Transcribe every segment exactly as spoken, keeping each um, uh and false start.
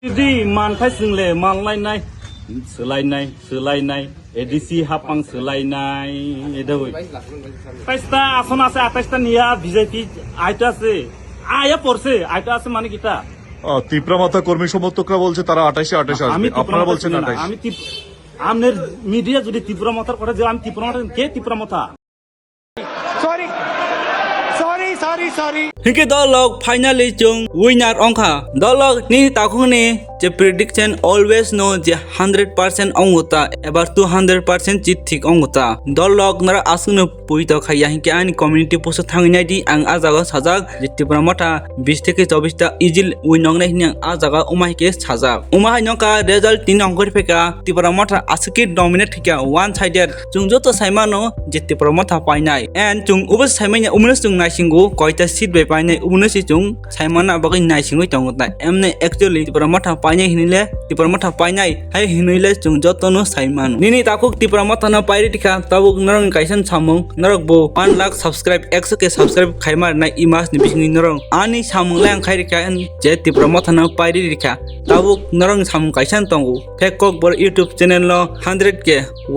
Jodi manthai chwngle manlainai, swlainai, swlainai, A D C hapang swlainai, edoi. Taista ason ase ataista niya B J P aita ase, aya porse, aita ase mane kita. ও, তিপ্রা মথা কর্মী সমর্থকরা বলছে তারা আঠাশে আঠাশে আমি আসবে, ত্রিপুরা আপনারা মথা বলছেন চিনি না, আঠাশ। আমি ত্রিপ-, আমনের মিডিয়া যদি ত্রিপুরা মথার কথা যে আমি ত্রিপুরা মথা, কে ত্রিপুরা মথা? Sorry, sorry, sorry, sorry. Hinkhe dolok finally chwng winner ongkha. Dolok ni takhukni je prediction always no je hundred percent ongota ebar two hundred percent chit thik ongota. Dolok nara aswkno pui to khaiya hinkhe ani community post thangwi naidi ang ah jaga sajak je Tipra Motha bis theke chobis ta easily win wngnai hwnwi ang ah jaga uma hai khe sajak. Uma hai nokha result tini ongkhor phaikha Tipra Motha aswk khe dominate khaikha one sided. Chwng joto saimano je Tipra Motha painai. And chwng obo saimanya omono chwng naisingo koita seat bai painai omono se chwng saimana bagwi naisingwi tongo ta. Emne actually Tipra Motha painai hinile Tipra Motha painai hai hinile chwng jotono saimano. Nini takhuk Tipra Motha no pairi tikha tabuk norokni kaisa samung norok bo one lakh subscribe ekso K subscribe khaima rwnai e mas ni bisingni norok ani samung le ang khai rikha je Tipra Motha no pairi rikha tabuk norokni samung kaisa tongo. Fake kok bor YouTube channel no hundred K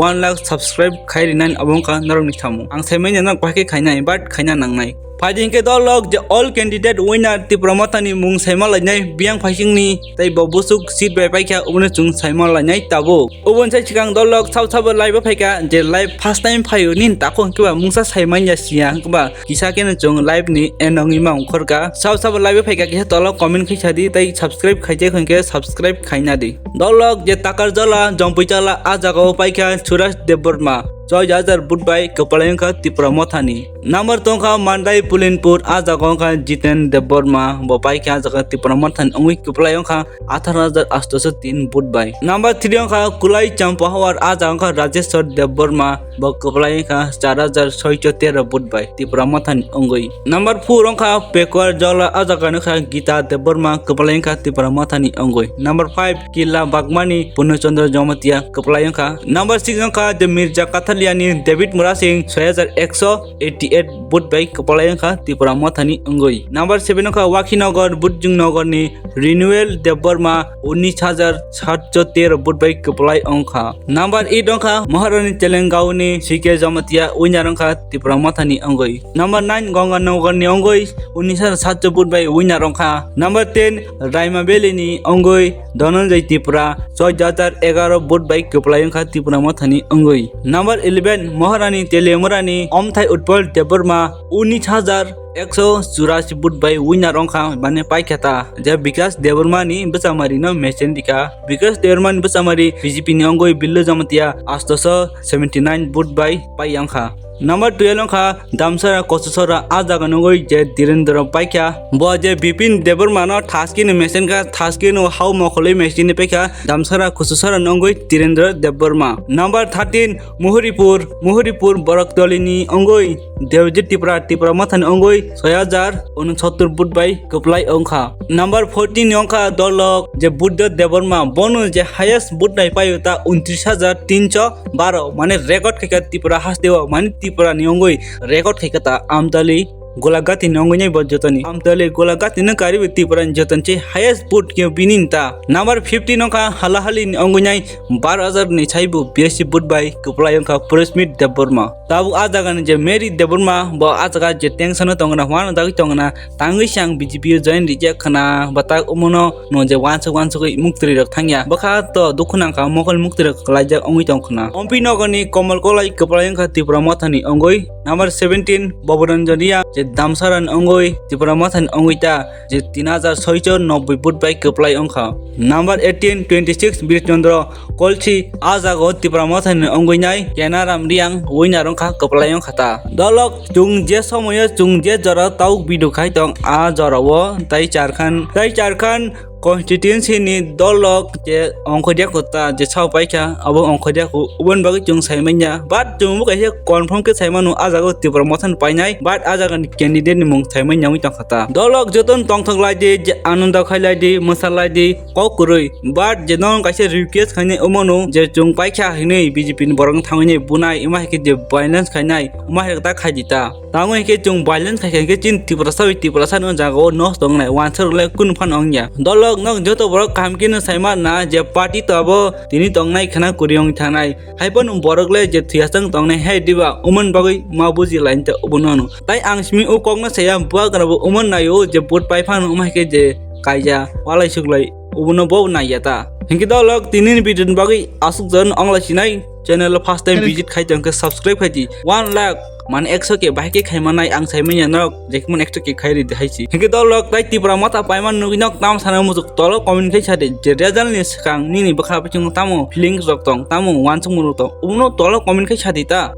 one lakh subscribe khai rinani obo wngkha norokni samung. Ang saimanya norok bahai khe khainai but khaina nangnai. Phaidi hinkhe dolok je all candidate winner Tipra Motha ni mung saima lainai biyang phaisingni tei bo busuk seat bai paikha obono chwng saima lainai tabuk. Oboni sai swkang dolok sabo sabo live o phaikha je live first time phaio nini takhuk hinkhe ba mungsa saimanya siya hinkhe ba kisa kheno chwng live ni end wngwi ma ongkhorkha. Sabo sabo live o phaikha kisa tolo comment khaisa di tei subscribe khaijak hinkhe subscribe khaina di. Dolok je Takarjala, Jompuijala, ah jaga o paikha Suraj Debbarma, choi hajar vote bai kwplai wngkha Tipra Mothani. Number tongkha Mandai Pulinpur, ah jaga wngkha Jiten Debbarma, bo paikha ah jaga Tipra Mothani wngwi kwplai wngkha atharo hajar astoso tin vote bai. Number three wngkha Kulai Champahawar, ah jaga wngkha Rajeshwar Debbarma, bo kwplai wngkha char hajar soicho tero vote bai Tipra Mothani wngwi. Number four wngkha Pekuar Jola, ah jaga wngkha Gita Debbarma, kwplai wngkha Tipra Mothani wngwi. Number five Killa Bagmani, Purno Chandra Jamatia, kwplai wngkha. Number six wngkha the Mirza Kathaliani David Murasing, soi hajar ekso eighty eight vote bai kwplai wngkha Tipra Mothani wngwi. Number seven wngkha Wakhinagar, Bujungnogorni Renewal Debbarma, unis hajar satso tero vote bai kwplai wngkha. Number eight wngkha Maharani Telengaoni C K Jamatia, winner wngkha Tipra Mothani wngwi. Number nine Gonganagarni wngwi unis hajar satso vote bai winner wngkha. Number ten Raima Valley ni wngwi Dhananjay Tripura, choi hajar egaro vote bai kwplai wngkha Tipra Mothani wngwi. Number eleven Maharani Telemurani Omthai Utpal Debbarma, unis hajar ekso churasi vote bai winner wngkha, mane paikha ta, je Bikash Debbarma ni bwchamari no mecheng rikha. Bikash Debbarma ni bwchamari B J P ni wngwi Billu Jamatia astoso seventy nine vote bai pai wngkha. Number twelve wngkha Damsara Kosusora, ah jaga nungwi je Dhirendra paikha. Bo je Bipin Debbarma no thaski ni mecheng kha, thaski no hao mokolwi mecheng ni paikha, Damsara Kosusora nungwi Dhirendra Debbarma. Number thirteen Muhuripur, Muhuripur Boroktoli ni wngwi Debjit Tripura, Tipra Mothani wngwi soi hajar unsottor vote bai kwplai wngkha. Number fourteen ni wngkha dolok je Buddha Debbarma, bono je highest vote nai paio ta untris hajar tinso baro, mane record khaikha Tripura hasteo, mane Tripura ni wngwi record khaikha ta Amtali Golagati ni wngwi nai bo jotoni. Amtali Golagati no kariwi Tripura ni jotoni se highest vote khe bini ta. Number fifteen wngkha Halahali ni wngwi nai bar hajar ni saibo biyasi vote bai kwplai wngkha Prasmit Debbarma. Tabuk ah jaga ni je Mary Debbarma, bo ah jaga je tension o tongna, hwano dagwi tongna, tangwi se ang B J P o join rijak khna, bwtak omono no je wansuk wansugwi muktwrwi rok thangya. Bwkha to dukhu nangkha, mokol muktwrwi rok kwlaijak wngwi tong khna. Ompi nogor ni Komal Kolai kwplai wngkha Tipra Mothani wngwi. Number seventeen Boboranjan Reang je Damsara ni wngwi Tipra Mothani wngwi ta je tin hajar soicho nobboi vote bai kwplai wngkha. Number eighteen twenty six Birchandra Kolsi, ah jaga o Tipra Mothani wngwi nai Kenaram Reang winner wngkha, kwplai wngkha ta. Dolok chwng je somoyo chwng je jora tabuk video khai tong, ah jora o tai Charkhan, tai Charkhan constituency ni dolok je ongkhodia kota je sao paikha abo ongkhodia khu, uboni bagwi chwng saimanya, but chwng bo kaisa confirm khe saimano ah jaga o Tipra Mothani painai, but ah jaga ni candidate ni mung saimanya wngwi tongkha ta. Dolok jotono tongthok lai di, je anando khai lai di, mwsa lai di, kok kwrwi. But je nono kaisa request khainai omono je chwng paikha hinwi B J P ni borok no thangwi nai bunai, ema hai khe je violence khainai, ema hai khe ta khai di ta. Tamo hai khe chwng violence khai kha khe chini Tiprasa bai Tiprasa no jaga o nosto wngnai, wansa rok le kunu phano wngya. Dol Nok nok joto borok kaham khe no sai ma na je party to abo tini tongnai khana kwrwi wng thangnai. Hai phano borok le je thwiyasang tongnai hai diba umon bagwi ma buji lain ta ubuno no. Tai ang simi o kok no saya buagra bo umon naio je vote pai phano umai khe je kaija walai suklai ubuno bo naiya ta. Hinkhe dolok tini ni video ni bagwi asuk jon onglai sinai channel o first time visit khai tong khe subscribe khai di. One lakh mane ekso ke bahai khe khai manai ang sai manya nok je mon ekso ke khai ri hai si. Hinkhe dolok tai Tipra mata pai man nugwi nok tam sana mujuk tolo comment khai sa di je result ni swkang nini bwkha bisingo tamo feelings rok tong tamo wansukmung rok tong ubuno tolo comment khai sa di ta.